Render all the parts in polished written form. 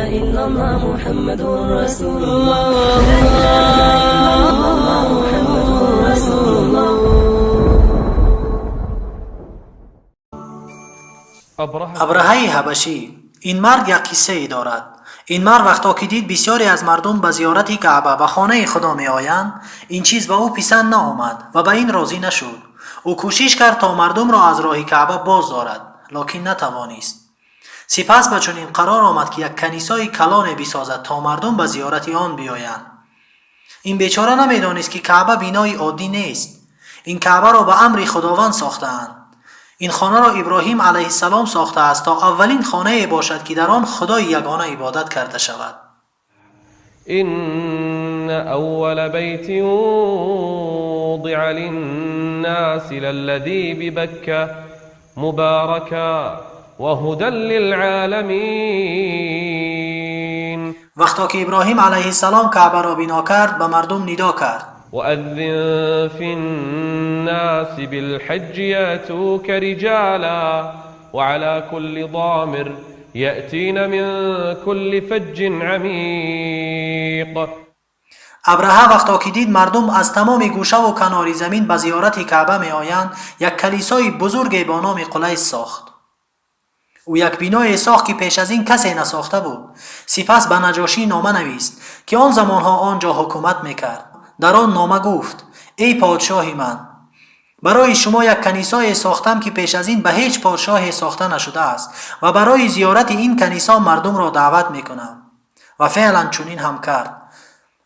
إلا الله محمد رسول الله. لا إله إلا الله محمد رسول الله. Абраҳаи ҳабашӣ. Ин мард як қиссае дорад. Ин мард вақто ки дид, бисёре аз мардум ба зиёрати Каъба, ба хонаи Худо меоянд, ин чиз ба ӯ писанд наомад ва ба ин розӣ нашуд. Ӯ кӯшиш кард, то мардумро аз роҳи Каъба боз дорад, локин натавонист. Сипас ба чунин қарор омад, ки як канисои калоне бисозад, то мардум ба зиёрати он биёянд. Ин бечора намедонист, ки Каъба бинои оддӣ нест. Ин Каъбаро ба амри Худованд сохтаанд. Ин хонаро Иброҳим алайҳиссалом сохтааст, то аввалин хонае бошад, ки дар он Худои ягона ибодат карда шавад. إن أول بيت وضع للناس للذي ببكة مباركا وهدى للعالمين. Вақто ки Иброҳим алайҳиссалом Каъбаро бино кард, ба мардум нидо кард: وأذن في الناس بالحج يأتوك رجالا وعلى كل ضامر يأتين من كل فج عميق. Абраҳа вақто ки дид, мардум аз тамоми гӯшаву канори замин ба зиёрати Каъба меоянд, як калисои бузурге бо номи Қулайс сохт. Ӯ як биное сохт, ки пеш аз ин касе насохта буд. Сипас ба Наҷошӣ нома навист, ки он замонҳо он ҷо ҳукумат мекард. Дар он нома гуфт: «Эй подшоҳи ман, барои шумо як канисое сохтам, ки пеш аз ин ба ҳеҷ подшоҳе сохта нашудааст, ва барои зиёрати ин канисо мардумро даъват мекунам». Ва феълан чунин ҳам кард.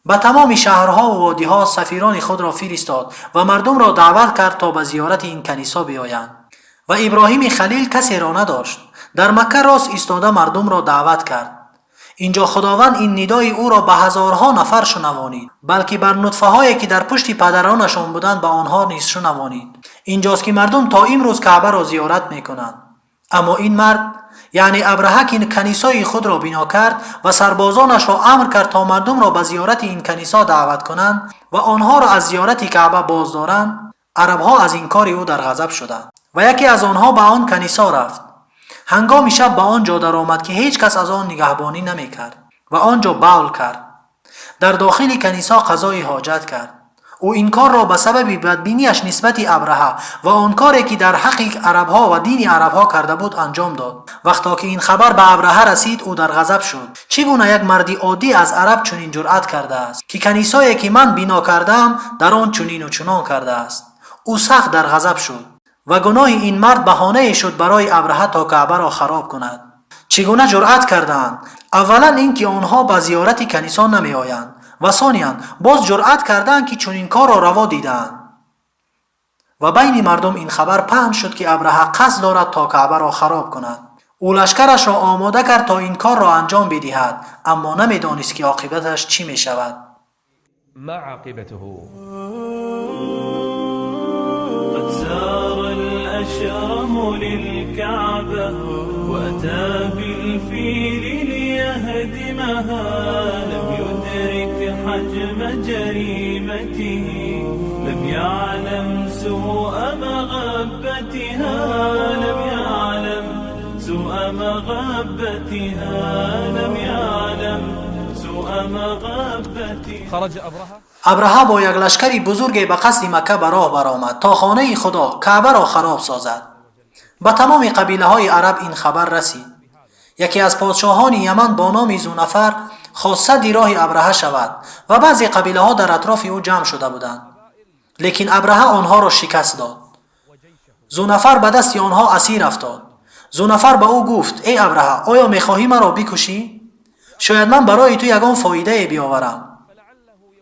Ба тамоми шаҳрҳову водиҳо сафирони худро фиристод ва мардумро даъват кард, то ба зиёрати ин канисо биёянд. Ва Иброҳими Халил касеро надошт. Дар Макка рост истода мардумро даъват кард. Инҷо Худованд ин нидои ӯро ба ҳазорҳо нафар шунавонид, балки бар нутфаҳое, ки дар пушти падаронашон буданд, ба онҳо низ шунавонид. Инҷост, ки мардум то имрӯз Каъбаро зиёрат мекунанд. Аммо ин мард, яъне Абраҳа, ки канисои худро бино кард ва сарбозонашро амр кард, то мардумро ба зиёрати ин канисо даъват кунанд ва онҳоро аз зиёрати Каъба боздоранд, арабҳо аз ин кори ӯ дар ғазаб шуданд ва яке аз онҳо ба он канисо рафт. Ҳангоми шаб ба он ҷо даромад, ки ҳеҷ кас аз он нигаҳбонӣ намекард, ва он ҷо бавл кард. Дар дохили канисо қазои ҳоҷат кард. Ӯ ин корро ба сабаби бадбинияш нисбати Абраҳа ва он коре, ки дар ҳаққи арабҳо ва дини арабҳо карда буд, анҷом дод. Вақто ки ин хабар ба Абраҳа расид, ӯ дар ғазаб шуд. Чӣ гуна як марди оддӣ аз араб чунин ҷуръат кардааст, ки канисое, ки ман бино кардаам, дар он чунину чунон кардааст? Ӯ сахт дар ғазаб шуд ва гуноҳи ин мард баҳонае шуд барои Абраҳа, то Каъбаро хароб кунад. Чӣ гуна ҷуръат кардаанд? Аввалан, ин ки онҳо ба зиёрати канисо намеоянд, ва сониян, боз ҷуръат кардаанд, ки чунин корро раво дидаанд. Ва байни мардум ин хабар паҳн шуд, ки Абраҳа қасд дорад, то Каъбаро хароб кунад. Ӯ лашкарашро омода кард, то ин корро анҷом бидиҳад, аммо намедонист, ки оқибаташ чӣ мешавад. ما عاقبته؟ قد سار الأشرم للكعبة وأتى بالفيل ليهدمها، لم يدرك حجم جريمته، لم يعلم سوء مغبتها، لم يعلم سوء مغبتها، لم يعلم سوء مغبتها. خرج أبرهة Абраҳа бо як лашкари бузурге ба қасди Макка ба роҳ баромад, то хонаи Худо, Каъбаро хароб созад. Ба тамоми қабилаҳои араб ин хабар расид. Яке аз подшоҳони Яман бо номи Зунафар хост садди роҳи Абраҳа шавад ва баъзе қабилаҳо дар атрофи ӯ ҷамъ шуда буданд, лекин Абраҳа онҳоро шикаст дод. Зунафар ба дасти онҳо асир афтод. Зунафар ба ӯ гуфт: «Эй Абраҳа, оё мехоҳӣ маро бикушӣ? Шояд ман барои ту ягон фоидае биёварам.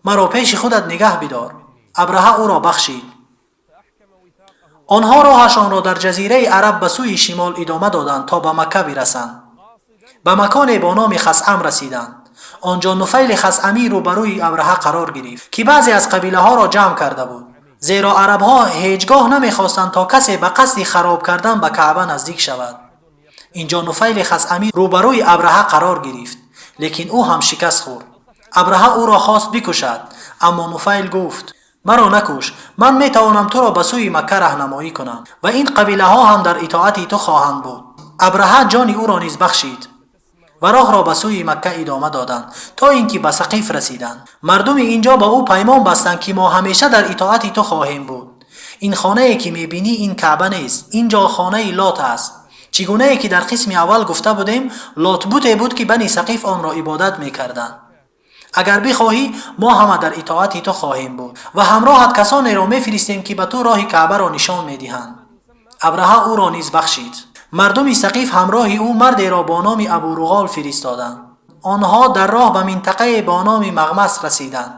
Маро пеши худат нигаҳ бидор». Абраҳа ӯро бахшид. Онҳо роҳашонро дар ҷазираи Араб ба сӯи шимол идома доданд, то ба Макка бирасанд. Ба маконе бо номи Хасъам расиданд. Он ҷо Нуфайли Хасъамӣ рӯбарӯи Абраҳа қарор гирифт, ки баъзе аз қабилаҳоро ҷамъ карда буд, зеро арабҳо ҳеҷ гоҳ намехостанд, то касе ба қасди хароб кардан ба Каъба наздик шавад. Инҷо Нуфайли Хасъамӣ рӯбарӯи Абраҳа қарор гирифт, лекин ӯ ҳам шикаст хӯрд. Абраҳа ӯро хост бикушад, аммо Нуфайл гуфт: «Маро накуш, ман метавонам туро ба сӯи Макка раҳнамоӣ кунам ва ин қабилаҳо ҳам дар итоати ту хоҳанд буд». Абраҳа ҷони ӯро низ бахшид. ва роҳро ба сӯи Макка идома доданд, то ин ки ба Сақиф расиданд. Мардуми ин ҷо ба ӯ паймон бастанд, ки мо ҳамеша дар итоати ту хоҳем буд. Ин хонае ки мебинӣ, ин Каъба нест, ин ҷо хонаи Лот аст. Чӣ гунае ки дар қисми аввал гуфта будем, Лот буте буд, ки бани Сақиф онро ибодат мекарданд. Агар бихоҳӣ, мо ҳама дар итоати ту хоҳем буд ва ҳамроҳат касонеро мефиристем, ки ба ту роҳи Каъбаро нишон медиҳанд. Абраҳа ӯро низ бахшид. Мардуми Сақиф ҳамроҳи ӯ мардеро бо номи Абуруғол фиристоданд. Онҳо дар роҳ ба минтақае бо номи Мағмас расиданд.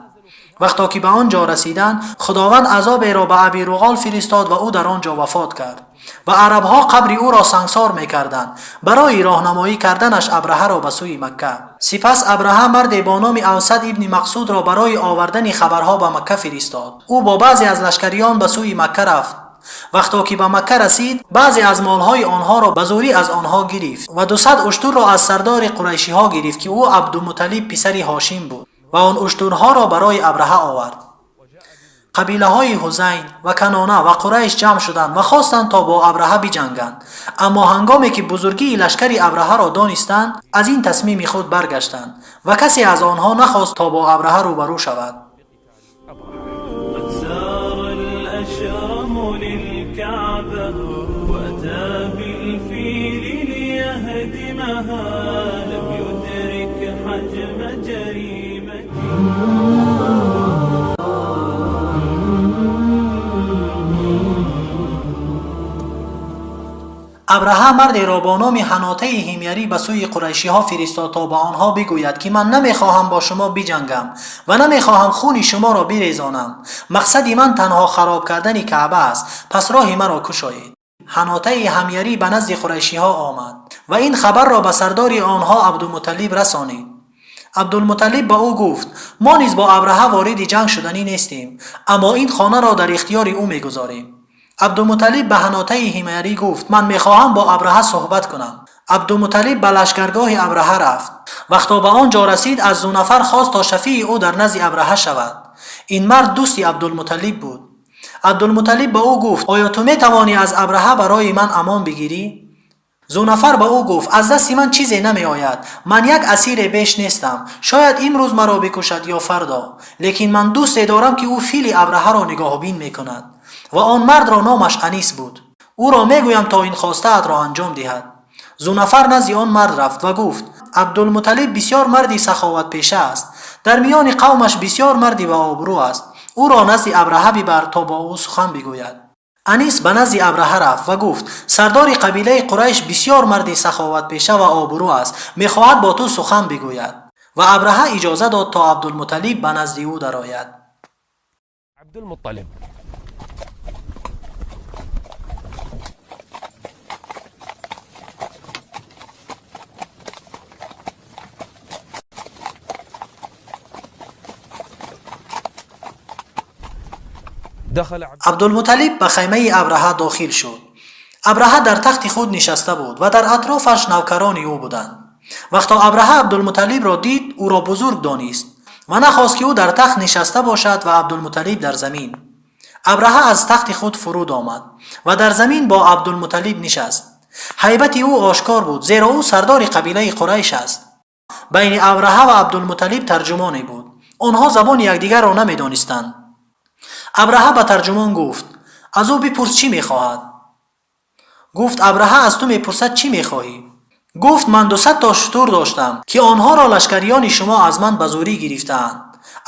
Вақто ки ба он ҷо расиданд, Худованд азоберо ба Абируғол фиристод ва ӯ дар он ҷо вафот кард ва арабҳо қабри ӯро сангсор мекарданд барои роҳнамоӣ карданаш Абраҳаро ба сӯи Макка. Сипас Абраҳа марде бо номи Авсад ибни Мақсудро барои овардани хабарҳо ба Макка фиристод. Ӯ бо баъзе аз лашкариён ба сӯи Макка рафт. Вақто ки ба Макка расид, баъзе аз молҳои онҳоро ба зӯрӣ аз онҳо гирифт ва 200 уштурро аз сардори қурайшиҳо гирифт, ки ӯ Абдумуталиб писари Ҳошим буд, ва он уштурҳоро барои Абраҳа овард. Қабилаҳои Ҳузайн ва Канона ва Қурайш ҷамъ шуданд ва хостанд то бо Абраҳа биҷанганд, аммо ҳангоме ки бузургии лашкари Абраҳаро донистанд, аз ин тасмими худ баргаштанд ва касе аз онҳо нахост то бо Абраҳа рӯбарӯ шавад. قد سار الأشرم للكعبة وأتى بالفيل ليهدمها، لم يدرك حجم جريمته. Абраҳа мардеро бо номи Ҳанотаи Ҳимярӣ ба сӯи қурайшиҳо фиристод, то ба онҳо бигӯяд, ки ман намехоҳам бо шумо биҷангам ва намехоҳам хуни шуморо бирезонам. Мақсади ман танҳо хароб кардани Каъба аст, пас роҳи маро кушоед. Ҳанотаи Ҳамярӣ ба назди қурайшиҳо омад ва ин хабарро ба сардори онҳо Абдумуталлиб расонид. Абдулмуталлиб ба ӯ гуфт: мо низ бо Абраҳа вориди ҷанг шуданӣ нестем, аммо ин хонаро дар ихтиёри ӯ мегузорем. Абдумуталлиб ба Ҳанотаи Ҳимярӣ гуфт: ман мехоҳам бо Абраҳа суҳбат кунам. Абдумуталлиб ба лашкаргоҳи Абраҳа рафт. Вақто ба он ҷо расид, аз Зунафар хост то шафии ӯ дар назди Абраҳа шавад. Ин мард дӯсти Абдулмуталлиб буд. Абдулмуталлиб ба ӯ гуфт: оё ту метавонӣ аз Абраҳа барои ман амон бигирӣ? Зунафар ба ӯ гуфт: аз дасти ман чизе намеояд, ман як асире беш нестам, шояд имрӯз маро бикушад ё фардо, лекин ман дӯсте дорам, ки ӯ фили Абраҳаро нигоҳбин мекунад ва он мардро номаш Анис буд. Ӯро мегӯям то ин хостаатро анҷом диҳад. Зунафар назди он мард рафт ва гуфт: Абдулмуталлиб бисёр марди саховатпеша аст, дар миёни қавмаш бисёр марди баобрӯ аст, ӯро назди Абраҳа бибар то бо ӯ сухан бигӯяд. Анис ба назди Абраҳа рафт ва гуфт: сардори қабилаи Қурайш бисёр марди саховатпеша ва обрӯ аст, мехоҳад бо ту сухан бигӯяд. Ва Абраҳа иҷоза дод то Абдулмуталлиб ба назди ӯ дарояд. عبد المطلب دخل عبد Абдулмуталлиб ба хаймаи Абраҳа дохил шуд. Абраҳа дар тахти худ нишаста буд ва дар атрофаш навкарони ӯ буданд. Вақто Абраҳа Абдулмуталлибро дид, ӯро бузург донист ва нахост, ки ӯ дар тахт нишаста бошад ва Абдулмуталлиб дар замин. Абраҳа аз тахти худ фуруд омад ва дар замин бо Абдулмуталлиб нишаст. Ҳайбати ӯ ошкор буд, зеро ӯ сардори қабилаи Қурайш аст. Байни Абраҳа ва Абдулмуталлиб тарҷумоне буд. Онҳо забони якдигарро намедонистанд. Абраҳа ба тарҷумон гуфт: аз ӯ бипурс, чӣ мехоҳад. Гуфт: Абраҳа аз ту мепурсад, чӣ мехоҳӣ? Гуфт: ман 200 то шутур доштам, ки онҳоро лашкариёни шумо аз ман ба зӯрӣ гирифтаанд.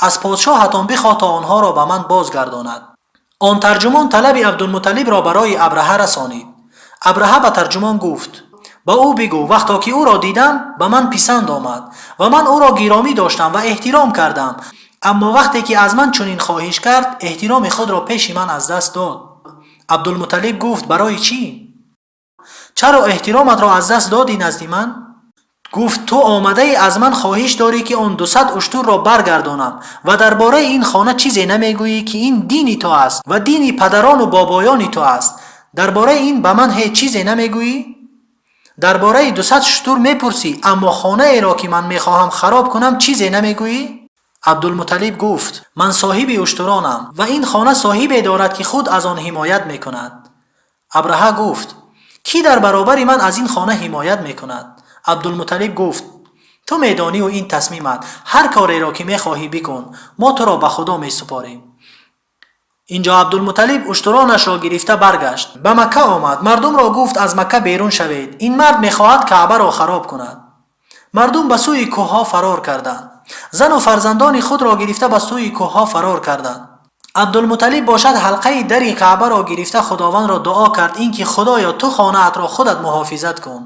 Аз подшоҳатон бихоҳ то онҳоро ба ман бозгардонад. Он тарҷумон талаби Абдулмуталлибро барои Абраҳа расонид. Абраҳа ба тарҷумон гуфт: ба ӯ бигӯ, вақто ки ӯро дидам, ба ман писанд омад ва ман ӯро гиромӣ доштам ва эҳтиром кардам, аммо вақте ки аз ман чунин хоҳиш кард, эҳтироми худро пеши ман аз даст дод. Абдулмуталлиб гуфт: барои чӣ? Чаро эҳтироматро аз даст додӣ назди ман? Гуфт: ту омадаи аз ман хоҳиш дорӣ, ки он 200 уштурро баргардонам ва дар бораи ин хона чизе намегӯӣ, ки ин дини ту аст ва дини падарону бобоёни ту аст. Дар бораи ин ба ман ҳеҷ чизе намегӯӣ? Дар бораи 200 шутур мепурсӣ, аммо хонаеро, ки ман мехоҳам хароб кунам, чизе намегӯӣ? Абдулмуталлиб гуфт: ман соҳиби уштуронам ва ин хона соҳибе дорад, ки худ аз он ҳимоят мекунад. Абраҳа гуфт: кӣ дар баробари ман аз ин хона ҳимоят мекунад? Абдулмуталлиб гуфт: Ту медониву ин тасмимат, ҳар кореро ки мехоҳӣ бикун, мо туро ба Худо месупорем. Инҷо Абдулмуталлиб уштуронашро гирифта баргашт, ба Макка омад. Мардумро гуфт: аз Макка берун шавед, ин мард мехоҳад Каъбаро хароб кунад. Мардум ба сӯи кӯҳҳо фарор карданд, зану фарзандони худро гирифта ба сӯи кӯҳҳо фарор карданд. Абдулмуталлиб бошад ҳалқаи дари Каъбаро гирифта Худовандро дуо кард, ин ки Худоё, ту хонаатро худат муҳофизат кун.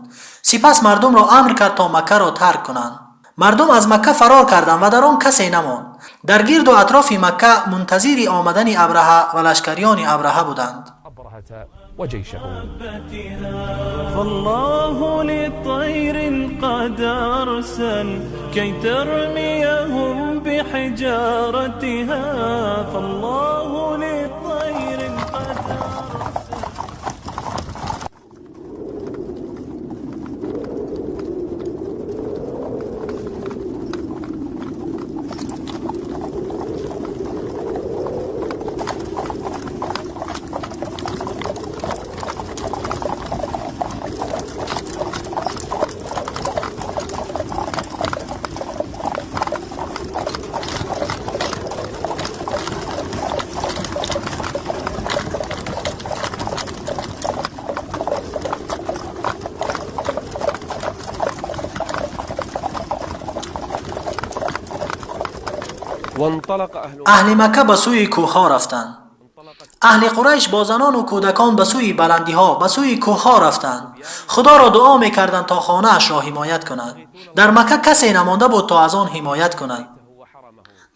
Сипас мардумро амр кард, то Маккаро тарк кунанд. Мардум аз Макка фарор карданд ва дар он касе намонд. Дар гирду атрофи Макка мунтазири омадани Абраҳа ва лашкариёни Абраҳа буданд. أبرهة وجيشه. فالله لطير قد أرسل كي ترميهم بحجارتها، فالله لطير قد أرسل. وانطلق أهل Аҳли Макка ба сӯи кӯҳҳо рафтанд. Аҳли Қурайш бо занону кӯдакон ба сӯи баландиҳо, ба сӯи кӯҳҳо рафтанд. Худоро дуо мекарданд, то хонаашро ҳимоят кунад. Дар Макка касе намонда буд, то аз он ҳимоят кунад.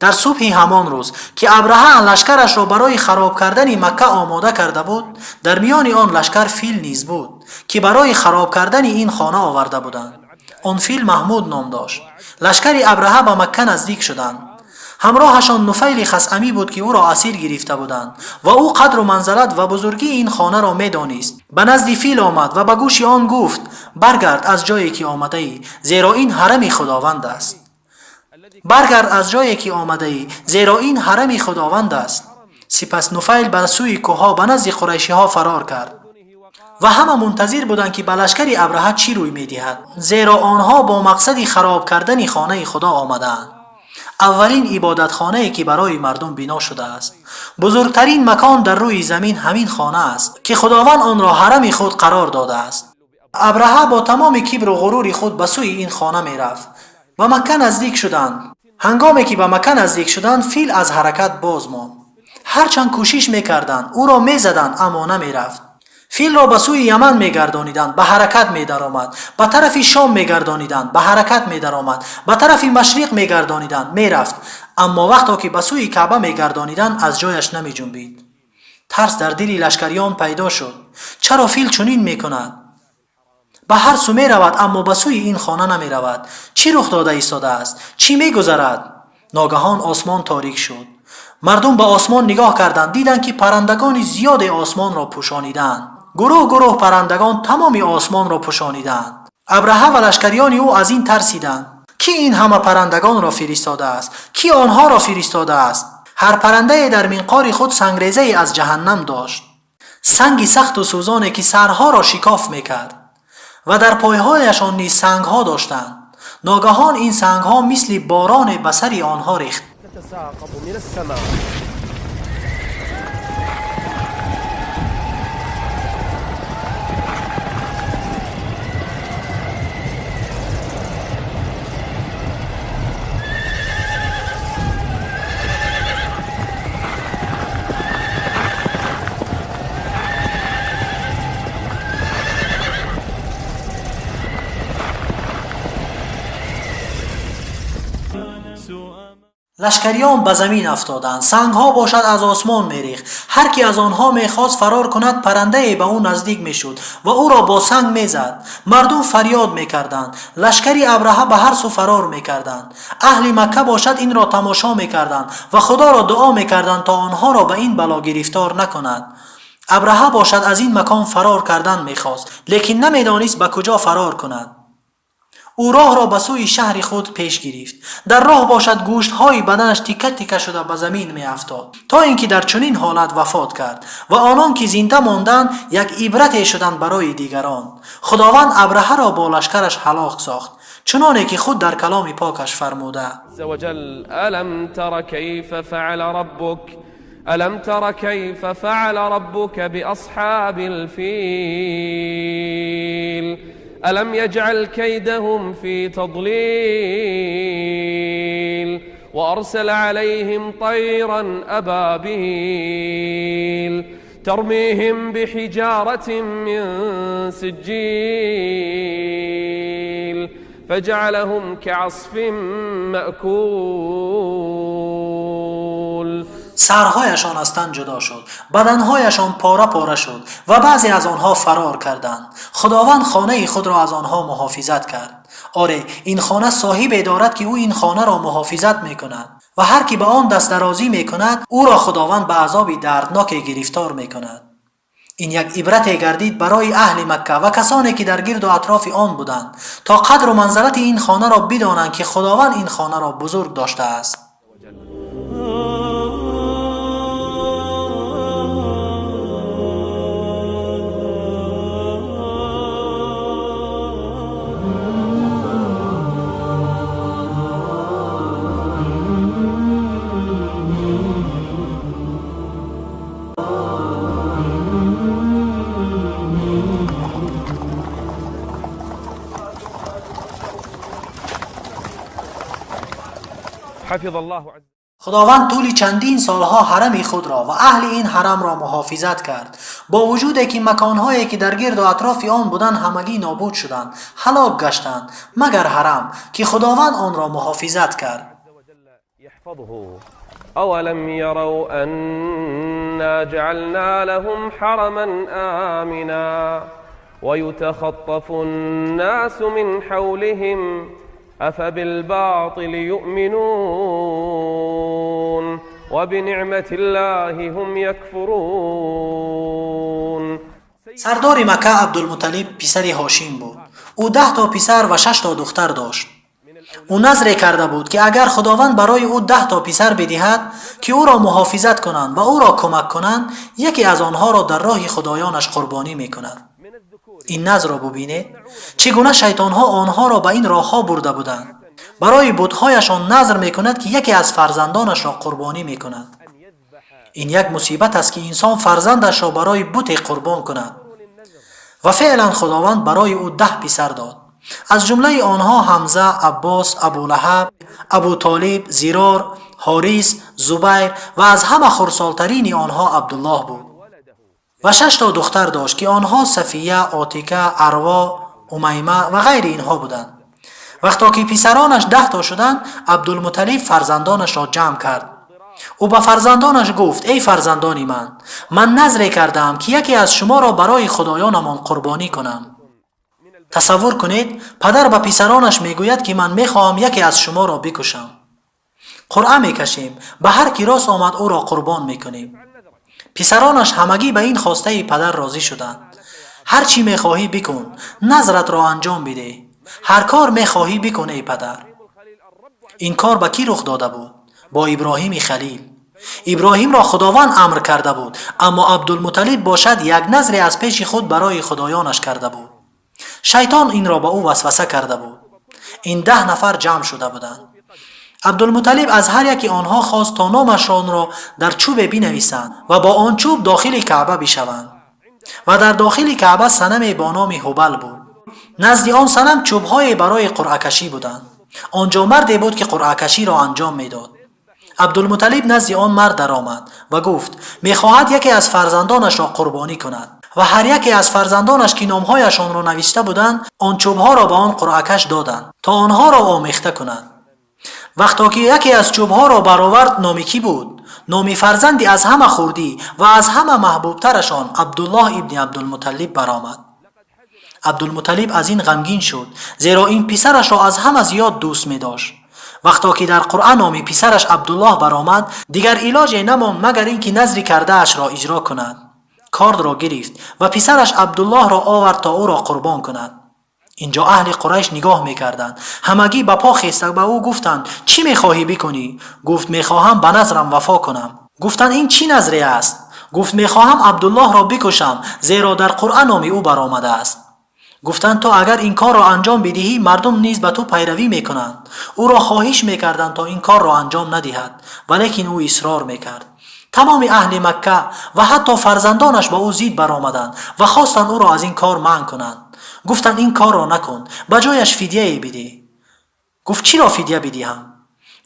Дар субҳи ҳамон рӯз, ки Абраҳа лашкарашро барои хароб кардани Макка омода карда буд, дар миёни он лашкар фил низ буд, ки барои хароб кардани ин хона оварда буданд. Он фил Маҳмуд ном дошт. Лашкари Абраҳа ба Макка наздик шуданд. Ҳамроҳашон Нуфайли Хасъамӣ буд, ки ӯро асир гирифта буданд ва ӯ қадру манзалат ва бузургии ин хонаро медонист. Ба назди фил омад ва ба гӯши он гуфт: баргард аз ҷое ки омадаӣ, зеро ин ҳарами Худованд аст. Баргард аз ҷое ки омадаӣ, зеро ин ҳарами Худованд аст. Сипас Нуфайл ба сӯи кӯҳҳо, ба назди қурайшиҳо фарор кард ва ҳама мунтазир буданд, ки ба лашкари Абраҳа чӣ рӯй медиҳад, зеро онҳо бо мақсади хароб кардани хонаи Худо омадаанд, аввалин ибодатхонае, ки барои мардум бино шудааст. Бузургтарин макон дар рӯи замин ҳамин хона аст, ки Худованд онро ҳарами худ қарор додааст. Абраҳа бо тамоми кибру ғурури худ ба сӯи ин хона мерафт. Ба Макка наздик шуданд. Ҳангоме ки ба Макка наздик шуданд, фил аз ҳаракат боз монд. Ҳарчанд кӯшиш мекарданд, ӯро мезаданд, аммо намерафт. Филро ба сӯи Яман мегардониданд, ба ҳаракат медаромад, ба тарафи Шом мегардониданд, ба ҳаракат медаромад, ба тарафи машриқ мегардониданд, мерафт, аммо вақто ки ба сӯи Каъба мегардониданд, аз ҷояш намеҷунбид. Тарс дар дили лашкариён пайдо шуд. Чаро фил чунин мекунад? Ба ҳар сӯ меравад, аммо ба сӯи ин хона намеравад. Чӣ рух дода истодааст? Чӣ мегузарад? Ногаҳон осмон торик шуд. Мардум ба осмон нигоҳ карданд, диданд, ки паррандагони зиёде осмонро пӯшонидаанд. Гурӯҳ гурӯҳ паррандагон тамоми осмонро пӯшонидаанд. Абраҳа ва лашкариёни ӯ аз ин тарсиданд. Кӣ ин ҳама паррандагонро фиристодааст? Кӣ онҳоро фиристодааст? Ҳар паррандае дар минқори худ сангрезае аз ҷаҳаннам дошт, санги сахту сӯзоне, ки сарҳоро шикоф мекард, ва дар пойҳояшон низ сангҳо доштанд. Ногаҳон ин сангҳо мисли бороне ба сари онҳо рехт. تتساقط من السماء. Лашкариён ба замин афтоданд. Сангҳо бошад аз осмон мерехт. Ҳар ки аз онҳо мехост фарор кунад, паррандае ба ӯ наздик мешуд ва ӯро бо санг мезад. Мардум фарёд мекарданд. Лашкари Абраҳа ба ҳар сӯ фарор мекарданд. Аҳли Макка бошад инро тамошо мекарданд ва Худоро дуо мекарданд, то онҳоро ба ин бало гирифтор накунад. Абраҳа бошад аз ин макон фарор кардан мехост, лекин намедонист ба куҷо фарор кунад. Ӯ роҳро ба сӯи шаҳри худ пеш гирифт. Дар роҳ бошад гӯштҳои баданаш тика-тика шуда ба замин меафтод, то ин ки дар чунин ҳолат вафот кард ва онон ки зинда монданд як ибрате шуданд барои дигарон. Худованд Абраҳаро бо лашкараш ҳалок сохт, чуноне ки худ дар каломи покаш фармуда: عز وجل ألم تر كيف فعل ربك ألم تر كيف فعل ربك بأصحاب الفيل ألم يجعل كيدهم في تضليل وأرسل عليهم طيرا أبابيل ترميهم بحجارة من سجيل فجعلهم كعصف مأكول. Сарҳояшон аз тан ҷудо шуд, баданҳояшон пора пора шуд ва баъзе аз онҳо фарор карданд. Худованд хонаи худро аз онҳо муҳофизат кард. Оре, ин хона соҳибе дорад, ки ӯ ин хонаро муҳофизат мекунад ва ҳар ки ба он дастдарозӣ мекунад, ӯро Худованд ба азоби дардноке гирифтор мекунад. Ин як ибрате гардид барои аҳли Макка ва касоне ки дар гирду атрофи он буданд, то қадру манзалати ин хонаро бидонанд, ки Худованд ин хонаро бузург доштааст. حفظ الله عز Худованд тӯли чандин солҳо ҳарами худро ва аҳли ин ҳарамро муҳофизат кард, бо вуҷуде ки маконҳое ки дар гирду атрофи он буданд ҳамагӣ нобуд шуданд, ҳалок гаштанд, магар ҳарам, ки Худованд онро муҳофизат кард. وجل يحفظه. أولم يروا أنا جعلنا لهم حرما آمنا ويتخطف الناس من حولهم أفبالباطل يؤمنون وبنعمة الله هم يكفرون. Сардори Макка Абдулмуталиб писари Ҳошим буд. Ӯ 10 то писар ва шаш то духтар дошт. Ӯ назре карда буд, ки агар Худованд барои ӯ 10 то писар бидиҳад, ки ӯро муҳофизат кунанд ва ӯро кӯмак кунанд, яке аз онҳоро дар роҳи худоёнаш қурбонӣ мекунад. Ин назрро бубинед, чӣ гуна шайтонҳо онҳоро ба ин роҳҳо бурда буданд. Барои бутҳояшон назр мекунад, ки яке аз фарзандонашро қурбонӣ мекунад. Ин як мусибат аст, ки инсон фарзандашро барои буте қурбон кунад. Ва феълан Худованд барои ӯ 10 писар дод, аз ҷумлаи онҳо Ҳамза, Аббос, Абулаҳаб, Абутолиб, Зирор, Ҳорис, Зубайр ва аз ҳама хурдсолтарини онҳо Абдуллоҳ буд. Ва шаш то духтар дошт, ки онҳо Сафия, Отика, Арво, Умайма ва ғайри инҳо буданд. Вақто ки писаронаш 10 то шуданд, Абдулмуталиб фарзандонашро ҷамъ кард. Ӯ ба фарзандонаш гуфт: эй фарзандони ман, ман назре кардаам, ки яке аз шуморо барои худоёнамон қурбонӣ кунам. Тасаввур кунед, падар ба писаронаш мегӯяд, ки ман мехоҳам яке аз шуморо бикушам. Қуръа мекашем, ба ҳар ки рост омад, ӯро қурбон мекунем. Писаронаш ҳамагӣ ба ин хостаи падар розӣ шуданд. Ҳар чӣ мехоҳӣ бикун, назратро анҷом бидеҳ, ҳар кор мехоҳӣ бикун, эй падар. Ин кор ба кӣ рух дода буд? Бо Иброҳими Халил. Иброҳимро Худованд амр карда буд, аммо Абдулмуталиб бошад як назре аз пеши худ барои худоёнаш карда буд. Шайтон инро ба ӯ васваса карда буд. Ин 10 нафар ҷамъ шуда буданд. Абдулмуталиб аз ҳар яки онҳо хост, то номашонро дар чӯбе бинависанд ва бо он чӯб дохили Каъба бишаванд. Ва дар дохили Каъба санаме бо номи Ҳубал буд. Назди он санам чӯбҳое барои қуръакашӣ буданд. Он ҷо марде буд, ки қуръакаширо анҷом медод. Абдулмуталиб назди он мард даромад ва гуфт, мехоҳад яке аз фарзандонашро қурбонӣ кунад ва ҳар яке аз фарзандонаш, ки номҳояшонро навишта буданд, он чӯбҳоро ба он қуръакаш доданд, то онҳоро омехта кунад. Вақто ки яке аз чӯбҳоро баровард, номи кӣ буд? Номи фарзанди аз ҳама хурдӣ ва аз ҳама маҳбубтарашон Абдуллоҳ ибни Абдулмуталиб баромад. Абдулмуталиб аз ин ғамгин шуд, зеро ин писарашро аз ҳама зиёд дӯст медошт. Вақто ки дар қуръа номи писараш Абдуллоҳ баромад, дигар илоҷе намонд, магар ин ки назри кардаашро иҷро кунад. Кордро гирифт ва писараш Абдуллоҳро овард, то ӯро қурбон кунад. Инҷо аҳли Қурайш нигоҳ мекарданд. Ҳамагӣ ба по хеста ба ӯ гуфтанд: чӣ мехоҳӣ бикунӣ? Гуфт: мехоҳам ба назрам вафо кунам. Гуфтанд: ин чӣ назре аст? Гуфт: мехоҳам Абдуллоҳро бикушам, зеро дар қуръа номи ӯ баромадааст. Гуфтанд: ту агар ин корро анҷом бидиҳӣ, мардум низ ба ту пайравӣ мекунанд. Ӯро хоҳиш мекарданд, то ин корро анҷом надиҳад, валекин ӯ исрор мекард. Тамоми аҳли Макка ва ҳатто фарзандонаш ба ӯ зид баромаданд ва хостанд ӯро аз ин кор манъ кунанд. Гуфтанд: ин корро накун, ба ҷояш фидияе бидеҳ. Гуфт: чиро фидия бидиҳам?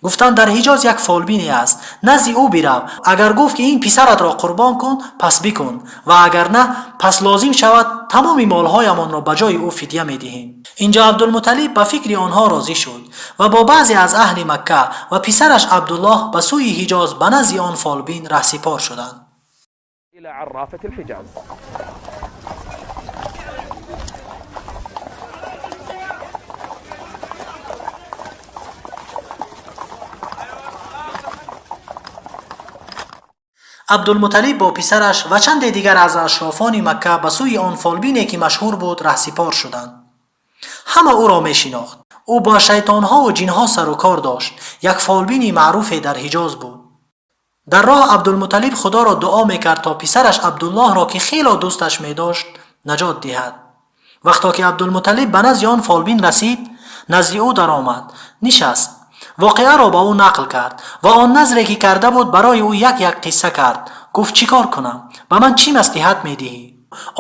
Гуфтанд: дар Ҳиҷоз як фолбине аст, назди ӯ бирав. Агар гуфт, ки ин писаратро қурбон кун, пас бикун, ва агар на, пас лозим шавад тамоми молҳоямонро ба ҷои ӯ фидия медиҳем. Инҷо Абдулмуталлиб ба фикри онҳо розӣ шуд ва бо баъзе аз аҳли Макка ва писараш Абдуллоҳ ба сӯи Ҳиҷоз ба назди он фолбин раҳсипор шуданд. إلى عرافة الحجاز. Абдулмуталлиб бо писараш ва чанде дигар аз ашрофони Макка ба сӯи он фолбине, ки машҳур буд, раҳсипор шуданд. Ҳама ӯро мешинохт. Ӯ бо шайтонҳову ҷинҳо сару кор дошт. Як фолбини маъруфе дар Ҳиҷоз буд. Дар роҳ Абдулмуталлиб Худоро дуо мекард, то писараш Абдуллоҳро, ки хело дӯсташ медошт, наҷот диҳад. Вақто ки Абдулмуталлиб ба назди он фолбин расид, назди ӯ даромад, нишаст, воқеаро ба ӯ нақл кард ва он назре, ки карда буд, барои ӯ як як қисса кард. Гуфт: чӣ кор кунам, ба ман чӣ маслиҳат медиҳӣ?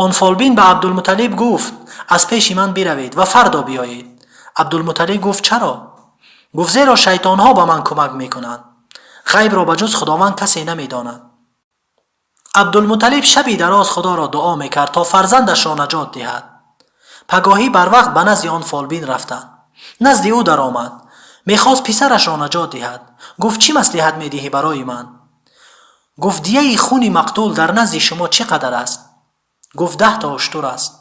Он фолбин ба Абдулмуталлиб гуфт: аз пеши ман биравед ва фардо биёед. Абдулмуталлиб гуфт: чаро? Гуфт: зеро шайтонҳо ба ман кӯмак мекунанд. Ғайбро ба ҷуз Худованд касе намедонад. Абдулмуталлиб шаби дароз Худоро дуо мекард, то фарзандашро наҷот диҳад. Пагоҳӣ барвақт ба назди он фолбин рафтанд. Назди ӯ даромад, мехост писарашро наҷот диҳад. Гуфт: чӣ маслиҳат медиҳӣ барои ман? Гуфт: дияи хуни мақтул дар назди шумо чӣ қадар аст? Гуфт: 10 та уштур аст.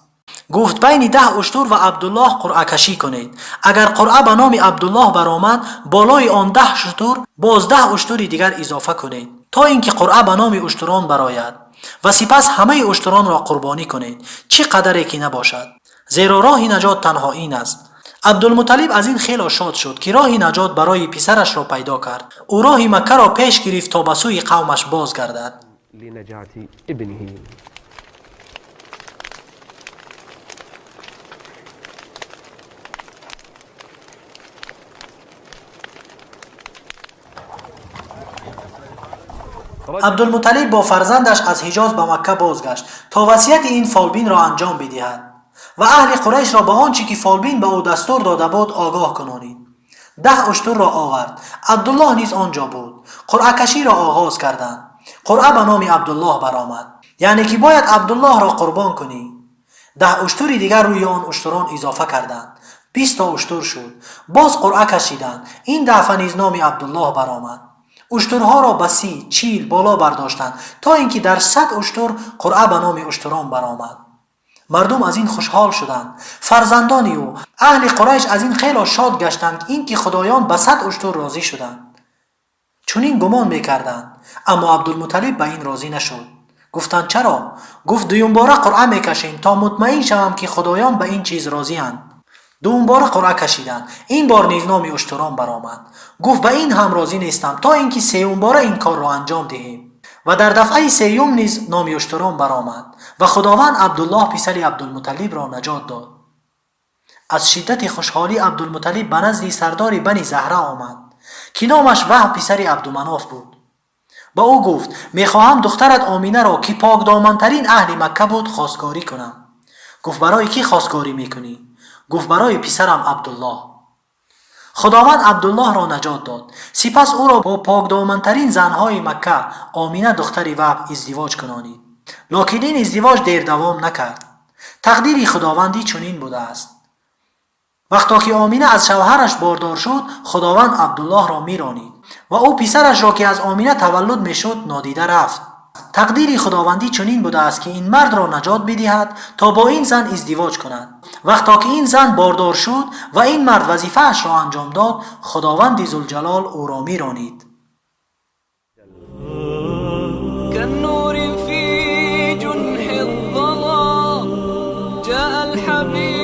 Гуфт: байни 10 уштур ва Абдуллоҳ қуръакашӣ кунед. Агар қуръа ба номи Абдуллоҳ баромад, болои он 10 шутур боз 10 уштури дигар изофа кунед, то ин ки қуръа ба номи уштурон барояд, ва сипас ҳамаи уштуронро қурбонӣ кунед, чӣ қадаре ки набошад, зеро роҳи наҷот танҳо ин аст. Абдулмуталлиб аз ин хело шод шуд, ки роҳи наҷот барои писарашро пайдо кард. Ӯ роҳи Маккаро пеш гирифт, то ба сӯи қавмаш бозгардад. لنجاة ابنه. Абдулмуталлиб бо фарзандаш аз Ҳиҷоз ба Макка бозгашт, то васияти ин фолбинро анҷом бидиҳад ва аҳли Қурайшро ба он чӣ ки фолбин ба ӯ дастур дода буд огоҳ кунонид. 10 уштурро овард. Абдуллоҳ низ он ҷо буд. Қуръакаширо оғоз карданд. Қуръа ба номи Абдуллоҳ баромад, яъне ки бояд Абдуллоҳро қурбон кунӣ. 10 уштури дигар рӯи он уштурон изофа карданд, 20 та уштур шуд. Боз қуръа кашиданд. Ин дафъа низ номи Абдуллоҳ баромад. Уштурҳоро ба 30, 40 боло бардоштанд, то ин ки дар 100 уштур қуръа ба номи уштурон баромад. Мардум аз ин хушҳол шуданд. Фарзандони ӯ, аҳли Қурайш аз ин хело шод гаштанд, ин ки худоён ба 100 уштур розӣ шуданд. Чунин гумон мекарданд. Аммо Абдулмуталлиб ба ин розӣ нашуд. Гуфтанд: чаро? Гуфт: дуюмбора қуръа мекашем, то мутмаин шавам, ки худоён ба ин чиз розианд. Дуюмбора қуръа кашиданд. Ин бор низ номи уштурон баромад. Гуфт: ба ин ҳам розӣ нестам, то ин ки сеюмбора ин корро анҷом диҳем. Ва дар дафъаи сеюм низ номи уштурон баромад ва Худованд Абдуллоҳ писари Абдулмуталлибро наҷот дод. Аз шиддати хушҳолӣ Абдулмуталлиб ба назди сардори Бани Заҳра омад, ки номаш Ваҳб писари Абдуманоф буд. Ба ӯ гуфт: мехоҳам духтарат Оминаро, ки покдомантарин аҳли Макка буд, хостгорӣ кунам. Гуфт: барои кӣ хостгорӣ мекунӣ? Гуфт: барои писарам Абдуллоҳ. Худованд Абдуллоҳро наҷот дод. Сипас ӯро бо покдомантарин занҳои Макка, Омина духтари Ваҳб, издивоҷ кунонид. Локин ин издивоҷ дердавом накард. Тақдири худовандӣ чунин будааст. Вақто ки Омина аз шавҳараш бордор шуд, Худованд Абдуллоҳро меронид ва ӯ писарашро, ки аз Омина таваллуд мешуд, нодида рафт. Тақдири худовандӣ чунин будааст, ки ин мардро наҷот бидиҳад, то бо ин зан издивоҷ кунад. Вақто ки ин зан бордор шуд ва ин мард вазифаашро анҷом дод, Худованди Зулҷалол ӯро меронид. كالنور في جنح الظلام جاء الحبيب.